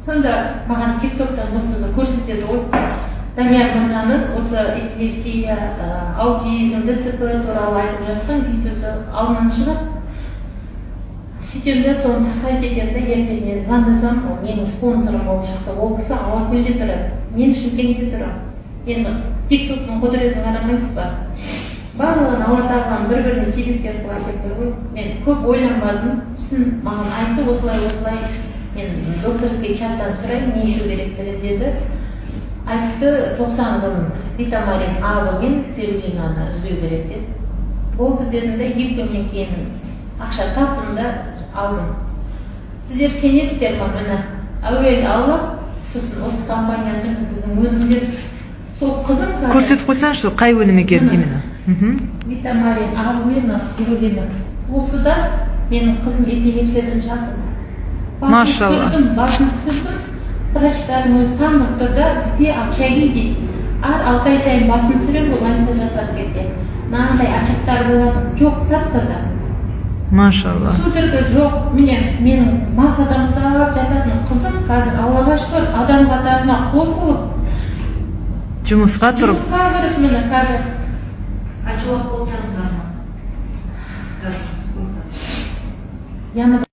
Сонда маған ТикТоктан осыны көрсетеді ғой. Данияр мырзаның осы эпилепсия, аутизм, ДЦП туралы айтып жатқан видеосы алдынан шығады. Сөйтемін де, соны сохранить етемін де, ертесіне звондасам, ол менің спонсорым болып шықты. Ол кісі Алакөлде тұрады, мен Шымкентте тұрамын. Енді ТикТоктың құдіретін қарамайсыз ба? Барлығын Алла тағалам бір біріне себепкер қылып әкеліп тұр ғой. Мен көп ойланбадым, түсін маған айтты, осылай осылай, мен докторский чаттан сұраймын, не ішу керектігін деді. Айтты, 90 күн Витамарин А мен спирулинаны үзбеу керек деп. Болды дедім де, 2 күннен кейін ақша таптым да алдым. Сіздер сенесіздер ма? Міне, әуелі Алла, сосын осы компанияның, біздің өнімдер. Сол қызым қазір Көрсетіп қойсаңызшы, қай өнім екенін именно. Витамарин А мен спирулина. Осыдан менің қызым эпилепсиядан жазылды. Машалла. Түсірдім, басын түсірдім. Врачтардың өзі таңып тұр да, где очаги дейді. Әр 6 ай сайын басын түсіремін ғой, больница жатқан кезде. Мынандай очагтар болатын, жоқ, тап-таза. Машалла. Судорога жоқ. Міне, менің мас адам ұстап жататын қызым қазір, Аллаға шүкір, адам қатарына қосылып, жұмысқа тұрып, жұмысқа кіріп, міне қазір. Қанша уақыт болды жазылғанына? Қазір сколько? Январь.